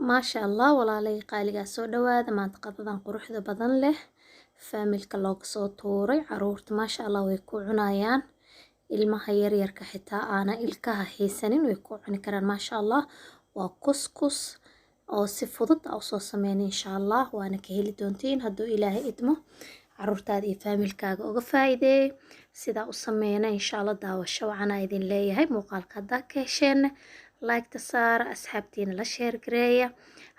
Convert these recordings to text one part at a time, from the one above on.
Maasha Allah, walaalay qaaligaa, soo dhawaada. Maanta qadadan quruxda badan leh faamilka looga soo tuuray. Caruurta, maasha Allah, way ku cunayaan. Ilmaha yaryarka xitaa aana ilkaha haysanin way ku cuni karaan, maasha Allah. Waa kuskus oo si fudud aa usoo sameyn, insha Allah waana ka heli doontiin hadduu Ilaahay idmo. Caruurtaada iyo faamilkaaga uga faa'iideey sidaa u sameyna, insha Allah. Daawasho wacanaa idin leeyahay. Muuqaalka haddaa ka hesheen, like-ta saara, asxaabtiina la share gareeya.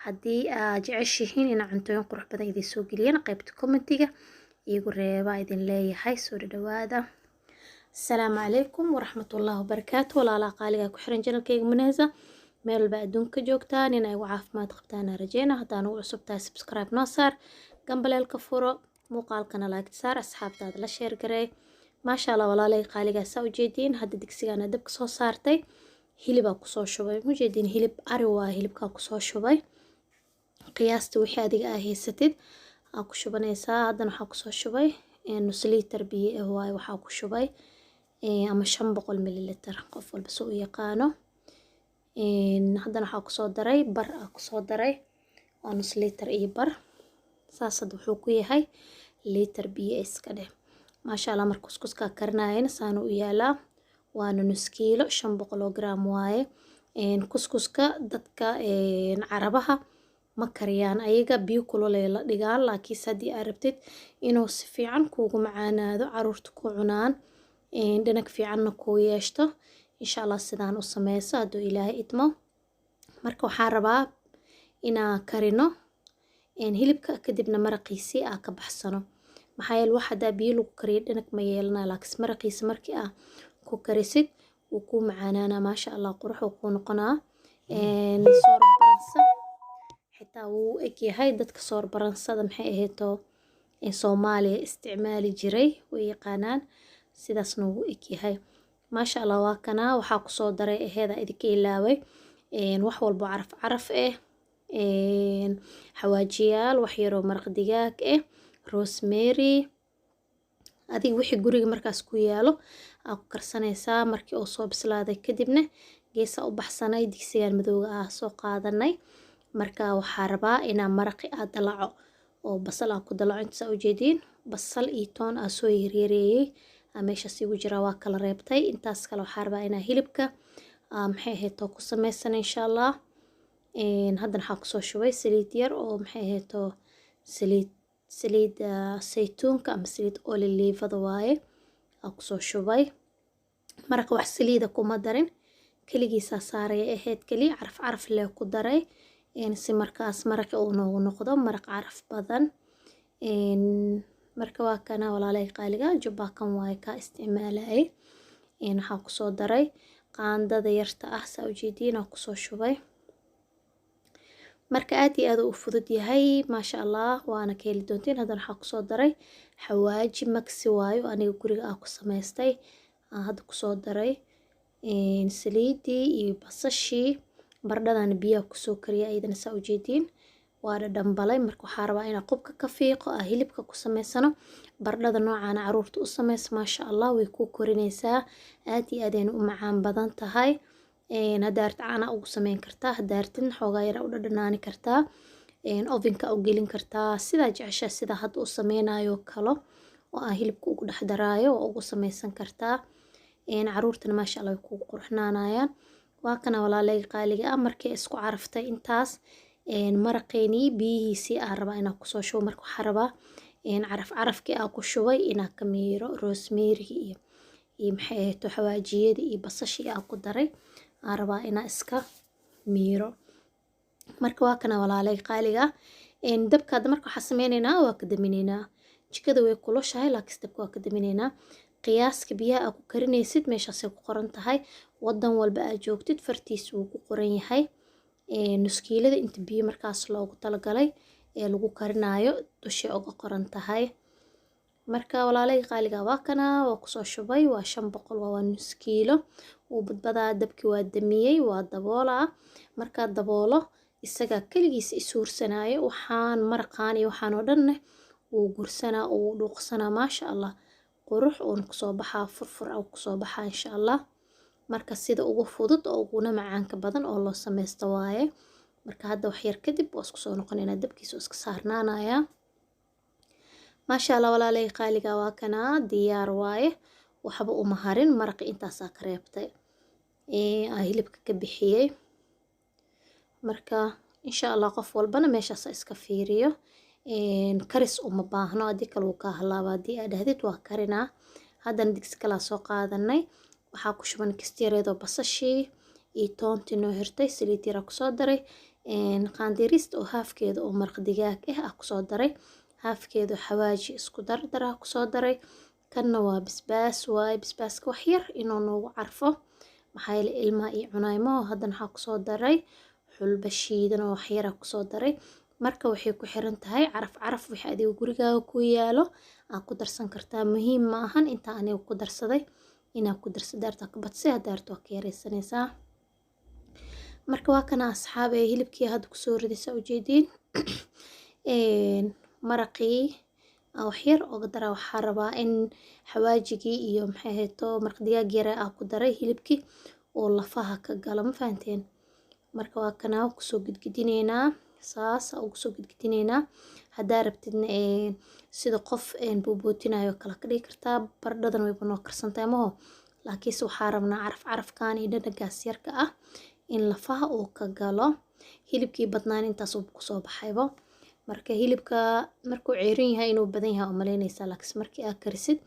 Haddii aad jeceshihiin inaa cuntooyin qurux badan idin soo geliyana, qaybta commentiga iigu reebaa idin leeyahay. Soo dhadhawaada. Asalaamu calaykum waraxmatullaahi wabarakaatu. Walaalaha qaaligaa ku xiran channelkayga Muneza, meel walba adduunka joogtaan, inay ugu caafimaad qabtaan aan rajeyna. Haddaan ugu cusub tahay, subscribe noo saar, gambaleelka furo, muuqaalkana like saar, asxaabtaada la share gareey. Maasha Allah, walaalay qaaligaa, saa ujeediin, hadda digsigaana dabka soo saartay, hilibaa kusoo shubay. Ujeediin, hilib ari waa hilibkaa kusoo shubay. Qiyaasta wixii adiga aa haysatid aa ku shubanaysaa. Haddana waxaa kusoo shubay nus liitar biyo ah waaye waxaa ku shubay, ama 500 mililiter, qof walba soo u yaqaano. Haddana waxaa kusoo daray bar, aa kusoo daray, waa nus liitar iyo bar. Saas hadda wuxuu ku yahay liitar biyo iska dheh, maasha Allah. Marka kuskuskaa karinayana saana u yaalaa, waana nus kiilo, 500 oo gram waaye. Kuskuska dadka Carabaha ma kariyaan, ayaga biyo kululay la dhigaan, laakiinse haddii aad rabtid inuu si fiican kuugu macaanaado, caruurta ku cunaan, dhanag fiicanna kuu yeeshto, insha Allah sidaan u sameyso hadduu Ilaahay idmo. Marka waxaan rabaa inaa karino hilibka, kadibna maraqiisii aa ka baxsano. Maxaa yeele, wax haddaa biyo lagu kariyo dhanag ma yeelanayo, laakiinse maraqiisa markii aa ku karisid wuu kuu macaanaanaa, maasha Allah, qurux uu kuu noqonaa. Soor baransa xitaa wuu u egyahay. Dadka soor baransada, maxay ahayto, Soomaaliya isticmaali jiray way yaqaanaan, sidaasna wuu u egyahay, maasha Allah. Waa kanaa, waxaa kusoo daray aheeda idinka ilaaway wax walbo caraf caraf ah, xawaajiyaal, wax yaroo maraq digaag ah, rosemary, adiga wixii guriga markaas ku yaalo aa ku karsanaysaa. Markii uu soo bislaaday kadibna geesa u baxsanay, digsigan madowga ah soo qaadanay. Marka waxaa rabaa inaa maraqi aa dalaco oo basal aa ku dalaco. Intaas ujeediin, basal iyo toon aa soo yaryareeyey aa meeshaas igu jiraa, waa kala reebtay. Intaas kale waxaa rabaa inaa hilibka maxay ahayd ku sameysana, insha Allah. Haddana waxaa kusoo shubay saliid yar oo, maxay ahayd, saliid saytuunka ama saliid ololiivada waaye aa kusoo shubay. Maraqa wax saliida kuma darin, keligiisaa saaraya ahayd, keliya caraf caraf lee ku daray si markaas maraqi uu noogu noqdo maraq caraf badan. Marka waa kana, walaalay qaaliga, jubbaa kan waaye kaa isticmaalayay. Waxaa kusoo daray qaandada yarta ah, saa ujeediin, aa kusoo shubay. Marka aad iyo aad u fudud yahay, maasha Allah, waana ka heli doontiin. Haddana waxaa kusoo daray xawaaji maxi waayo, aniga guriga aa ku samaystay aan hadda kusoo daray. Saliidii iyo basashii, baradhadana biyaha kusoo kariya iyadana, saa ujeediin, waa dhadhanbalay. Marka waxaa rabaa inaa qubka ka fiiqo, aa hilibka ku samaysano. Baradhada noocaana caruurta u samaysa, maasha Allah, way ku korinaysaa, aad iyo aad ayna u macaan badan tahay. Haddaa rabtid caana ugu sameyn kartaa, haddaa rabtidna xoogaa yar u dhadhanaani kartaa, ovenka u gelin kartaa, sidaa jeceshaa. Sidaa hadda u sameynayo kalo oo aan hilibka ugu dhex daraayo waa ugu sameysan kartaa. Caruurtana, maasha Allah, way kugu qurxnaanayaan. Waa kana, walaalay qaaliga ah, markii isku caraftay intaas, maraqeenii biyihiisii aa rabaa inaa kusoo shubo. Marka waxaa rabaa caraf carafkii aa ku shubay inaa ka miiro, rosemary iyo maxay ahayd, xawaajiyadii iyo basashii aa ku daray aan rabaa inaa iska miiro. Marka waa kana, walaalay qaaliga ah. Dabka hadda marka waxaa sameyneynaa, waa ka damineynaa. Jikada way kulushahay, laakiin dabka waa ka damineynaa. Qiyaaska biyaha aa ku karinaysid meeshaasay ku qoran tahay. Wadan walba aad joogtid fartiisa wuu ku qoran yahay. Nuskiilada inta biyo markaas loogu talagalay ee lagu karinaayo dushay uga qoran tahay. Marka walaalay qaaliga, waa kana, waa kusoo shubay, waa 500, waa nus kiilo. Wuu badbadaa, dabkii waa damiyey, waa daboolaa. Markaa daboolo, isagaa keligiisa isuursanaayo. Waxaan maraqaan iyo waxaan oo dhanne wuu gursanaa oo wuu dhuuqsanaa, maasha Allah, qurux uuna kusoo baxaa, furfur uu kusoo baxaa, insha Allah. Marka sida ugu fudud oo uguna macaanka badan oo loo sameysto waaye. Marka hadda wax yar kadib waa isku soo noqonaynaa, dabkiisa iska saarnaanayaa. Maasha Allah walaalay qaaliga, waa kanaa diyaar waaye, waxba uma harin. Maraqi intaasaa ka reebtay aa hilibka ka bixiyey. Marka insha Allah qof walbana meeshaas iska fiiriyo, karis uma baahno, haddii kale wuu kaa halaaba haddii aa dhahdid waa karinaa. Haddana digsi kalaa soo qaadanay, waxaa ku shuban kisti yareedoo basashii iyo toontii noo hirtay, saliid yaraa kusoo daray, qaandiirista oo haafkeeda oo maraq digaag ah kusoo daray, haafkeeda xawaaji isku dardar ah kusoo daray. Kanna waa basbaas waaye, basbaaska wax yar inuu noogu carfo, maxaa yeelay ilmaha iyo cunaymo. Haddana waxaa kusoo daray xulba shiidan oo wax yar ah kusoo daray. Marka waxay ku xiran tahay caraf caraf wixii adiga gurigaaga ku yaalo aa ku darsan kartaa. Muhiim ma ahan inta aniga ku darsaday inaa ku darsa, daarta ka badsay, haddaa rabto waa ka yaraysanaysaa. Marka waa kana asxaab, ee hilibkii hadda kusoo ridaysaa ujeediin, maraqii wax yar ooga daraa. Waxaa rabaa in xawaajigii iyo maxay ahayto maraq digaag yare aa ku daray hilibkii oo lafaha ka galo, ma fahanteen? Marka waa kanaa kusoo gidgidineynaa, saas aa ugu soo gidgidineynaa. Haddaa rabtidna sida qof buubuutinayo kala ka dhigi kartaa. Baradhadan wayba noo karsantahay maho, laakiinse waxaa rabnaa caraf carafkan iyo dhadhankaas yarka ah in lafaha uu ka galo. Hilibkii badnaan intaas uu kusoo baxaybo. Marka hilibka markuu ceerin yahay inuu badan yahay oo malaynaysaa, laakiinse markii aad karisid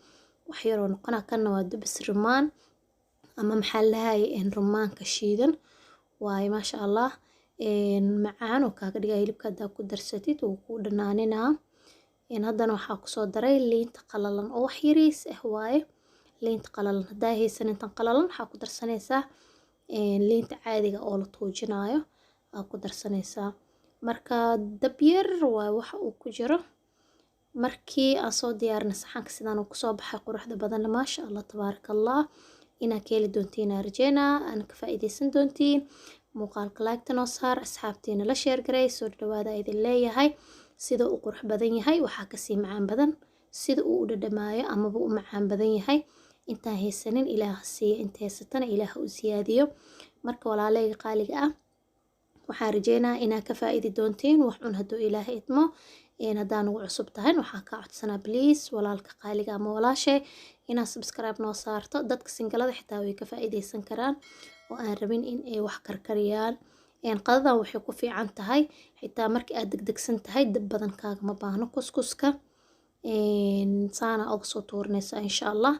wax yaroo noqonaa. Kanna waa dubis rumaan ama maxaa la dhahaye rumaanka shiidan waaye. Maasha Allah, macaan oo kaaga dhigaa hilibka haddaa ku darsatid, wuu kuu dhanaaninaa. Haddana waxaa kusoo daray liinta qalalan oo wax yariis ah waaye. Liinta qalalan haddaa haysan, intan qalalan waxaa ku darsanaysaa liinta caadiga oo la tuujinaayo aa ku darsanaysaa. Marka dab yar waaye waxa uu ku jiro. Markii aan soo diyaarinay saxanka sidaan uu kusoo baxay quruxda badanna, maasha Allah tabaaraka Allah. Inaa ka heli doontiin aan rajeynaa, aan ka faa'iidaysan doontiin. Muuqaalka like-ta noo saar, asxaabtiina la share garay. Soo dhawaada idin leeyahay. Sida uu qurux badan yahay waxaa kasii macaan badan sida uu u dhadhamaayo amaba u macaan badan yahay. Intaan haysanin Ilaah siiya, inta haysatana Ilaah u siyaadiyo. Marka walaaleyga qaaliga ah, waxaan rajeynaa inaa ka faa'iidi doontiin wax cun hadduu Ilaahay idmo. Haddaa nagu cusub tahay waxaa kaa codsanaa, please, walaalka qaaliga ama walaashe, inaad subscribe noo saarto. Dadka single-ada xitaa way ka faa'iidaysan karaan oo aan rabin in ay wax karkariyaan. Qadadan waxay ku fiican tahay xitaa markii aad degdegsan tahay, dab badan kaagama baahno kuskuska, saana uga soo tuurinaysaa insha Allah.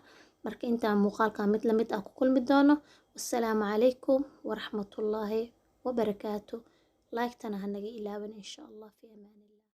Marka intaan muuqaalka mid lamid ah ku kulmi doono, wassalaamu calaykum waraxmatullaahi wabarakaatu. Like-tana ha naga ilaaban insha Allah. Fi amaan.